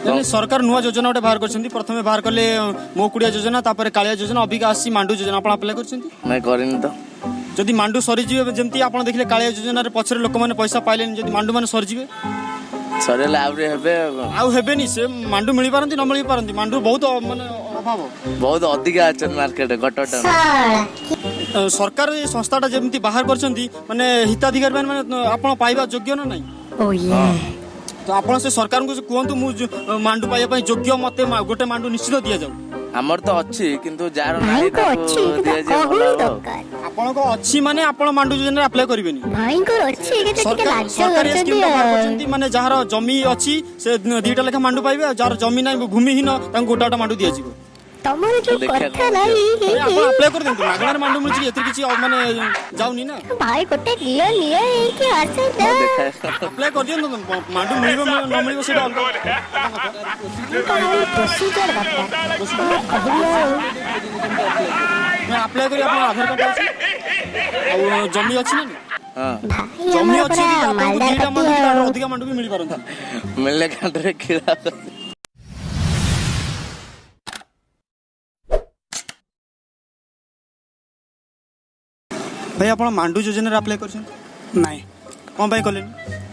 ନାଇଁ, ସରକାର ନୂଆ ଯୋଜନା ଗୋଟେ ବାହାର କରିଛନ୍ତି। ପ୍ରଥମେ ବାହାର କଲେ ମୋ କୁଡ଼ିଆ ଯୋଜନା, ତାପରେ କାଳିଆ ଯୋଜନା, ଅବିକା ଆସିଛି ମାଣ୍ଡୁ ଯୋଜନା। ଆପଣ ଆପ୍ଲାଏ କରିଛନ୍ତି? ନାଇଁ, କରିନି ତ। ଯଦି ମାଣ୍ଡୁ ସରିଯିବେ, ଯେମିତି ଆପଣ ଦେଖିଲେ କାଳିଆ ଯୋଜନାରେ ପଛରେ ଲୋକମାନେ ପଇସା ପାଇଲେନି, ଯଦି ମାଣ୍ଡୁ ମାନେ ସରିଯିବେ? ସରିଗଲେ ଆହୁରି ହେବେ ଆଉ କଣ? ଆଉ ହେବେନି। ସେ ମାଣ୍ଡୁ ମିଳିପାରନ୍ତି, ନ ମିଳିପାରନ୍ତି। ମାଣ୍ଡୁ ବହୁତ ମାନେ ଅଭାବ। ବହୁତ ଅଧିକା ଅଛନ୍ତି ମାର୍କେଟରେ ଗୋଟେ ଗୋଟେ। ସରକାର ଏ ସଂସ୍ଥାଟା ଯେମିତି ବାହାର କରିଛନ୍ତି, ମାନେ ହିତାଧିକାରୀ ମାନେ ଆପଣ ପାଇବା ଯୋଗ୍ୟ ନା ନାହିଁ? ତ ଆପଣ ସେ ସରକାରଙ୍କୁ କୁହନ୍ତୁ, ମୁଁ ମାଣ୍ଡୁ ପାଇବା ପାଇଁ ଯୋଗ୍ୟ, ମତେ ଗୋଟେ ମାଣ୍ଡୁ ନିଶ୍ଚିତ ଦିଆଯାଉ। ଆମର ତ ଅଛି, କିନ୍ତୁ ଯାହାର ନାହିଁ ଭାଇଙ୍କ ତାକୁ ଅଛି କିନ୍ତୁ ଦିଆଯିବ, ଭଲ କହୁନି ହବ ଆଉ। ଦରକାର। ଆପଣଙ୍କ ଅଛି ମାନେ ଆପଣ ମାଣ୍ଡୁ ଯୋଜନାରେ ଆପ୍ଲାଏ କରିବେନି? ଭାଇଙ୍କର ଅଛି କିନ୍ତୁ ଟିକେ ସରକାର ଲାଜ ସରକାର ଏ କରୁଛନ୍ତି ସ୍କିମ୍ଟା ବାହାର ଆଉ। କରିଛନ୍ତି, ମାନେ ଯାହାର ଜମି ଅଛି ସେ ଦିଟା ଲେଖା ମାଣ୍ଡୁ ପାଇବେ, ଆଉ ଯାହାର ଜମି ନାହିଁ, ଭୂମିହୀନ, ତାଙ୍କୁ ଗୋଟା ଗୋଟା ମାଣ୍ଡୁ ଦିଆଯିବ। ତମର ଯୋଉ ଦେଖିବା କଥା କଣ ନାହିଁ। ଆରେ, ଆପଣ ଆପ୍ଲାଏ କରିଦିଅନ୍ତୁ। ମାଗଣାରେ ମାଣ୍ଡୁ ମିଳୁଛି, ଏଥିରେ କିଛି ମାନେ ଯାଉନି ନା। ଭାଇ ଗୋଟେ ଦିଅ ନିଅ ହେଇକି ଆସ। ହଉ, ଦେଖା। ଆପ୍ଲାଏ କରିଦିଅନ୍ତୁ। ମାଣ୍ଡୁ ମିଳିବ ନ ମିଳିବ ସେଇଟା ଅଲଗା କଥା। ପ୍ରୋସିଜର ଦରକାର, କଣ କହିବି ଆଉ। ଆପ୍ଲାଏ କରି ଆପଣ ଆଧାର କାର୍ଡ ଅଛି ଆଉ ଜମି ଅଛି ନା ନାଇଁ? ହଁ। ଭାଇ ଜମି ଆମର ଅଛି ପୁରା ଯଦି ଆପଣଙ୍କୁ ମାଲଦାର ଦିଟା ପାଟି ମାଣ୍ଡୁ କି ତାଠୁ ଆଉ। ଅଧିକା ମାଣ୍ଡୁ ବି ମିଳିପାରନ୍ତି। ମିଳିଲେ କାଣ୍ଟରେ କିଣା। ଭାଇ, ଆପଣ ମାଣ୍ଡୁ ଯୋଜନାରେ ଆପ୍ଲାଏ କରିଛନ୍ତି? ନାଇଁ। କ'ଣ ପାଇଁ କଲେନି?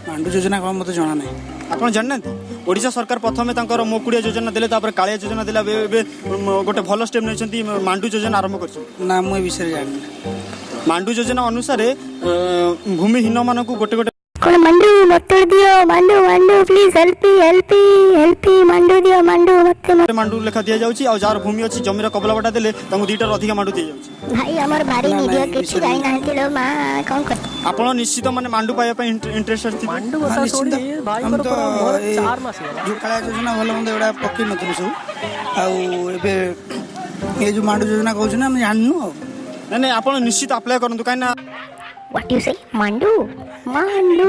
ମାଣ୍ଡୁ ଯୋଜନା କ'ଣ ମୋତେ ଜଣା ନାହିଁ। ଆପଣ ଜାଣିନାହାନ୍ତି? ଓଡ଼ିଶା ସରକାର ପ୍ରଥମେ ତାଙ୍କର ମୋ କୁଡ଼ିଆ ଯୋଜନା ଦେଲେ, ତାପରେ କାଳିଆ ଯୋଜନା ଦେଲେ, ଏବେ ଏବେ ଗୋଟେ ଭଲ ଷ୍ଟେପ୍ ନେଇଛନ୍ତି, ମାଣ୍ଡୁ ଯୋଜନା ଆରମ୍ଭ କରିଛନ୍ତି। ନା, ମୁଁ ଏ ବିଷୟରେ ଜାଣିନି। ମାଣ୍ଡୁ ଯୋଜନା ଅନୁସାରେ ଭୂମିହୀନ ମାନଙ୍କୁ ଗୋଟେ ଗୋଟେ କଣ ମାଣ୍ଡୁ ମତେ ଦିଅ, Mandu Mandu, please help help help, Mandu ଦିଅ ମାଣ୍ଡୁ ମତେ। ମାଣ୍ଡୁ ଲେଖା ଦିଆଯାଉଛି, ଆଉ ଯାହାର ଭୂମି ଅଛି, ଜମିର କବଲା ବଟା ଦେଲେ ତାଙ୍କୁ ଦିଟାରୁ ଅଧିକା ମାଣ୍ଡୁ ଦିଆଯାଉଛି। ଭାଇ ଆମର ଭାରି ନା, ନା, ନିରୀହ, ଏ କିଛି ବିଷୟରେ ଜାଣିନାହାନ୍ତି ଲୋ ମା, କଣ କର। ଆପଣ ନିଶ୍ଚିତ ମାନେ ମାଣ୍ଡୁ ପାଇବା ପାଇଁ ଇଣ୍ଟରେଷ୍ଟେଡ ଥିବେ। ମାଣ୍ଡୁ ହଁ, କଥା ନିଶ୍ଚିନ୍ତ। ଶୁଣି ଆମେ ଭାଇଙ୍କର ତ ପୁରା ମୁହଁରେ ଏଇ 4 ମାସ ହେଇଗଲା। ଯୋଉ କାଳିଆ ଯୋଜନା ଭଲ ମନ୍ଦ ଏଗୁଡ଼ା ପକେଇ ନଥିଲୁ ସବୁ, ଆଉ ଏବେ ଏ ଯୋଉ ମାଣ୍ଡୁ ଯୋଜନା କହୁଛନ୍ତି ଆମେ ଜାଣିନୁ ଆଉ। ନାଇଁ ନାଇଁ, ଆପଣ ନିଶ୍ଚିତ ଆପ୍ଲାଏ କରନ୍ତୁ, କାହିଁକି ନା What you say? Mandu Mandu.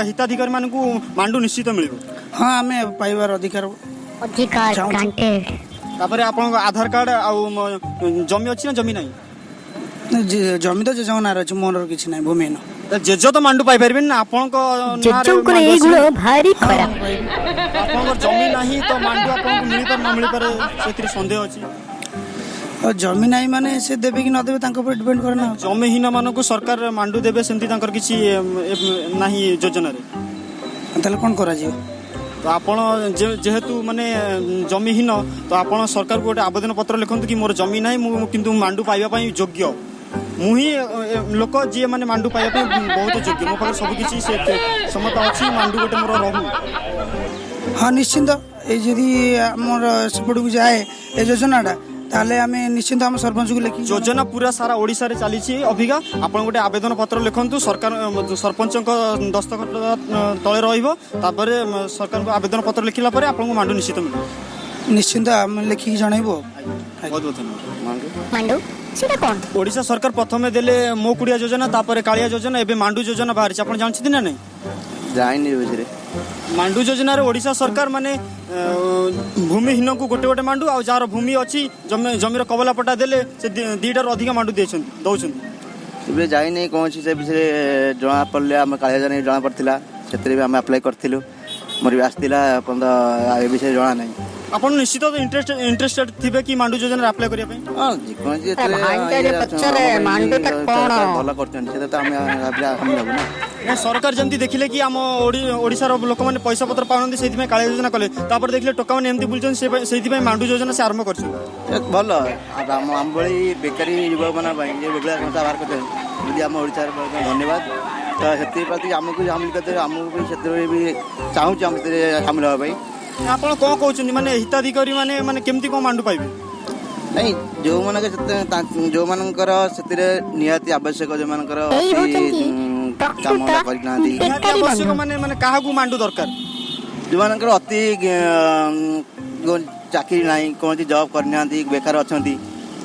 ହିତାଧିକାରୀ ମାନଙ୍କୁ ମାଣ୍ଡୁ ନିଶ୍ଚିତ ମିଳିବ। ହଁ, ଆମେ ପାଇବାର ଅଧିକାର ଅଧିକାର ଚାହୁଁଛୁ। ଗ୍ରାଣ୍ଟେଡ। ତାପରେ ଆପଣଙ୍କ ଆଧାର କାର୍ଡ ଆଉ ଜମି ଅଛି ନା ଜମି ନାହିଁ? ଜମି ତ ଜେଜେଙ୍କ ନାଁରେ ଅଛି, ମୋର କିଛି ନାହିଁ, ଭୂମିହୀନ। ତ ଜେଜ ତ ମାଣ୍ଡୁ ପାଇପାରିବେନି ନା, ଆପଣଙ୍କ ନାଁରେ ଜେଜେଙ୍କର ମାଣ୍ଡୁ ଏଇ ଅଛି ଗୁଣ ନା? ଭାରି ଖରାପ। ଆପଣଙ୍କର ଜମି ନାହିଁ ତ ମାଣ୍ଡୁ ଆପଣଙ୍କୁ ମିଳିପାରେ ନ ମିଳିପାରେ, ସେଥିରେ ସନ୍ଦେହ ଅଛି। ଆଉ ଜମି ନାହିଁ ମାନେ ସେ ଦେବେ କି ନ ଦେବେ ତାଙ୍କ ଉପରେ ଡିପେଣ୍ଡ କରେ ନା। ଜମିହୀନ ମାନଙ୍କୁ ସରକାର ମାଣ୍ଡୁ ଦେବେ, ସେମିତି ତାଙ୍କର କିଛି ନାହିଁ ଯୋଜନାରେ। ତାହେଲେ କ'ଣ କରାଯିବ? ତ ଆପଣ ଯେହେତୁ ମାନେ ଜମିହୀନ, ତ ଆପଣ ସରକାରକୁ ଗୋଟେ ଆବେଦନ ପତ୍ର ଲେଖନ୍ତୁ କି ମୋର ଜମି ନାହିଁ, ମୁଁ କିନ୍ତୁ ମାଣ୍ଡୁ ପାଇବା ପାଇଁ ଯୋଗ୍ୟ। ମୁଁ ହିଁ ଲୋକ ଯିଏ ମାନେ ମାଣ୍ଡୁ ପାଇବା ପାଇଁ ବହୁତ ଯୋଗ୍ୟ, ମୋ ପାଖରେ ସବୁ କିଛି ସେ କ୍ଷମତା ଅଛି, ମାଣ୍ଡୁ ଗୋଟେ ମୋର ରହୁ। ହଁ, ନିଶ୍ଚିନ୍ତ। ଏଇ ଯଦି ଆମର ସେପଟକୁ ଯାଏ ଏ ଯୋଜନାଟା, ତାହେଲେ ଆମେ ନିଶ୍ଚିନ୍ତ ଆମ ସରପଞ୍ଚକୁ ଲେଖିକି ଯୋଜନା ପୁରା ସାରା ଓଡ଼ିଶାରେ ଚାଲିଛି ଅବିକା। ଆପଣ ଗୋଟେ ଆବେଦନ ପତ୍ର ଲେଖନ୍ତୁ, ସରକାର ସରପଞ୍ଚଙ୍କ ଦସ୍ତଖତ ତଳେ ରହିବ। ତାପରେ ସରକାରଙ୍କୁ ଆବେଦନ ପତ୍ର ଲେଖିଲା ପରେ ଆପଣଙ୍କୁ ମାଣ୍ଡୁ ନିଶ୍ଚିତ ମିଳିବ। ନିଶ୍ଚିନ୍ତ ଆମେ ଲେଖିକି ଜଣାଇବୁ ଆଉ। ବହୁତ ବହୁତ ଧନ୍ୟବାଦ। ମାଣ୍ଡୁ। ମାଣ୍ଡୁ ସେଟା କଣ? ଓଡ଼ିଶା ସରକାର ପ୍ରଥମେ ଦେଲେ ମୋ କୁଡ଼ିଆ ଯୋଜନା, ତାପରେ କାଳିଆ ଯୋଜନା, ଏବେ ମାଣ୍ଡୁ ଯୋଜନା ବାହାରିଛି। ଆପଣ ଜାଣିଛନ୍ତି ନା ନାଇଁ? ଜାଣିନି ଏ ବିଷୟରେ। ମାଣ୍ଡୁ ଯୋଜନାରେ ଓଡ଼ିଶା ସରକାର ମାନେ ଭୂମିହୀନଙ୍କୁ ଗୋଟେ ଗୋଟେ ମାଣ୍ଡୁ, ଆଉ ଯାହାର ଭୂମି ଅଛି, ଜମିର କବଲା ପଟା ଦେଲେ ସେ ଦିଟାରୁ ଅଧିକା ମାଣ୍ଡୁ ଦେଇଛନ୍ତି, ଦଉଛନ୍ତି। ଏବେ ଯାଇନି କୌଣସି ସେ ବିଷୟରେ ଜଣା ପଡ଼ିଲେ। ଆମ କାଳିଆ ଯୋଜନା ଜଣା ପଡ଼ିଥିଲା, ସେଥିରେ ବି ଆମେ ଆପ୍ଲାଏ କରିଥିଲୁ, ମୋର ବି ଆସିଥିଲା। ଏପର୍ଯ୍ୟନ୍ତ ଏ ବିଷୟରେ ଜଣା ନାହିଁ। ଆପଣ ନିଶ୍ଚିତ ଇଣ୍ଟରେଷ୍ଟେଡ ଥିବେ କି ମାଣ୍ଡୁ ଯୋଜନାରେ ଆପ୍ଲାଏ କରିବା ପାଇଁ? ହଁ, ଯେକୌଣସି ଏଥିରେ ଭାଇଙ୍କ ଇଏ ଯେ ପଚାରେ, ଆମ ପାଇଁ ମାଣ୍ଡୁଟା ସରକାର କଣ? ଭଲ କରୁଛନ୍ତି, ସେଟା ତ ଆମେ ଭାବିଲେ ସାମିଲ ହବୁ ନା। ନା, ସରକାର ଯେମିତି ଦେଖିଲେ କି ଆମ ଓଡ଼ିଶାର ଲୋକମାନେ ପଇସା ପତ୍ର ପାଉନାହାନ୍ତି, ସେଇଥିପାଇଁ କାଳିଆ ଯୋଜନା କଲେ। ତାପରେ ଦେଖିଲେ ଟୋକାମାନେ ଏମିତି ବୁଲୁଛନ୍ତି, ସେଇଥିପାଇଁ ମାଣ୍ଡୁ ଯୋଜନା ସେ ଆରମ୍ଭ କରିଛନ୍ତି। ଏ ଭଲ, ଆଉ ଆମ ଭଳି ବେକାରୀ ଯୁବକମାନଙ୍କ ପାଇଁ ଯେ ରେଗୁଲାର ସଂସ୍ଥା ବାହାର କରିଛନ୍ତି ଯଦି ଆମ ଓଡ଼ିଶାର ପାଇଁ, ଧନ୍ୟବାଦ। ତ ସେଥିପ୍ରତି ଆମକୁ ସାମିଲ କରିଦେବେ, ଆମକୁ ବି ସେଥିରେ ବି ଚାହୁଁଛୁ ଆମେ ସେଥିରେ ସାମିଲ ହେବା ପାଇଁ। ଆପଣ କଣ କହୁଛନ୍ତି, ମାନେ ହିତାଧିକାରୀ ମାନେ ମାନେ କେମିତି କଣ ମାଣ୍ଡୁ ପାଇବେ? ନାଇଁ, ଯୋଉମାନଙ୍କର ସେଥିରେ ନିହାତି ଆବଶ୍ୟକ, ଯୋଉମାନଙ୍କର ଏଇ ଅତି, ହଉଛନ୍ତି କାମ ପ୍ରକୃତ କରିନାହାନ୍ତି। ନିହାତି ବେକାରୀ ଆବଶ୍ୟକ ବନ୍ଧୁ। ମାନେ ମାନେ କାହାକୁ ମାଣ୍ଡୁ ଦରକାର? ଯୋଉମାନଙ୍କର ଅତି ଚାକିରି ନାହିଁ, କୌଣସି ଜବ୍ କରିନାହାନ୍ତି, ବେକାର ଅଛନ୍ତି,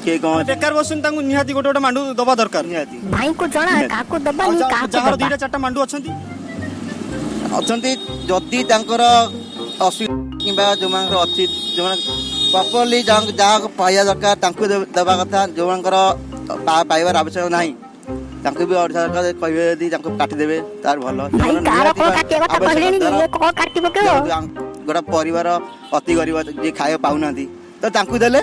କିଏ କଣ ବେକାର ବସୁଛନ୍ତି, ତାଙ୍କୁ ନିହାତି ଗୋଟେ ଗୋଟେ ମାଣ୍ଡୁ ଦବା ଦରକାର। ନିହାତି। ଭାଇଙ୍କୁ ଜଣା ନିହାତି। କାହାକୁ ଆଉ ଦବାନି, କାହାକୁ ଯାହାର ଦବା। ଦିଟା ଚାରିଟା ମାଣ୍ଡୁ ଅଛନ୍ତି? ଅଛନ୍ତି, ଯଦି ତାଙ୍କର ଅସୁବିଧା କିମ୍ବା ଯୋଉମାନଙ୍କର ଅଛି, ଯୋଉମାନେ ପ୍ରପରଲି ଯାହାକୁ ପାଇବା ଦରକାର ତାଙ୍କୁ ଦେବା କଥା। ଯୋଉମାନଙ୍କର ପାଇବାର ଆବଶ୍ୟକ ନାହିଁ ତାଙ୍କୁ ବି ଓଡ଼ିଶା ସରକାର କହିବେ, ଯଦି ତାଙ୍କୁ କାଟିଦେବେ ତାର ଭଲ। ଭାଇ ଯୋଉମାନେ କାହାର ନିହାତି କଣ କାଟିବା କଥା ଆବଶ୍ୟକ, କହିଲେଣି, ଧର ଇଏ କଣ କାଟି ପକେଇବ। ଯେହେତୁ ଗୋଟେ ପରିବାର ଅତି ଗରିବ, ଯିଏ ଖାଇବା ପାଉନାହାନ୍ତି, ତ ତାଙ୍କୁ ଦେଲେ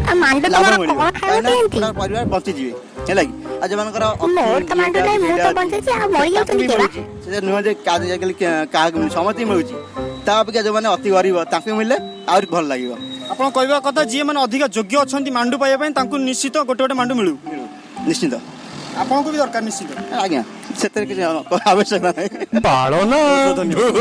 ଆଉ ମାଣ୍ଡୁ ଲାଭ ତମର ମିଳିବ। କଣ ଖାଇବାକୁ କାହିଁକିନା ଦିଅନ୍ତି? ଗୋଟେ ପରିବାର ବଞ୍ଚିଯିବେ, ହେଲା କି? ଆଉ ଯେଉଁମାନଙ୍କର ଅଛି, ମୋର ତ ମାଣ୍ଡୁ ଇଏଟା ନାହିଁ, ମୁଁ ଅଛି, ତ ବଞ୍ଚିଛି, ଆଉ ମରି ତାଙ୍କୁ ଯାଉଛନ୍ତି ବି କିଏ ବା? ମିଳୁଛି। ସେଟା ନୁହେଁ ଯେ କାହାକୁ ମିଳୁଛି, ସମସ୍ତଙ୍କୁ ମିଳୁଛି। ତା ଅପେକ୍ଷା ଯେଉଁମାନେ ଅତି ଗରିବ ତାଙ୍କୁ ମିଳିଲେ ଆହୁରି ଭଲ ଲାଗିବ। ଆପଣ କହିବା କଥା, ଯିଏ ମାନେ ଅଧିକା ଯୋଗ୍ୟ ଅଛନ୍ତି ମାଣ୍ଡୁ ପାଇବା ପାଇଁ, ତାଙ୍କୁ ନିଶ୍ଚିତ ଗୋଟେ ଗୋଟେ ମାଣ୍ଡୁ ମିଳୁ। ନିଶ୍ଚିନ୍ତ। ଆପଣଙ୍କୁ ବି ଦରକାର ନିଶ୍ଚିତ। ଆଜ୍ଞା, ସେଥିରେ କିଛି ଆବଶ୍ୟକତା ନାହିଁ। ପାଳନା। ଧନ୍ୟବାଦ।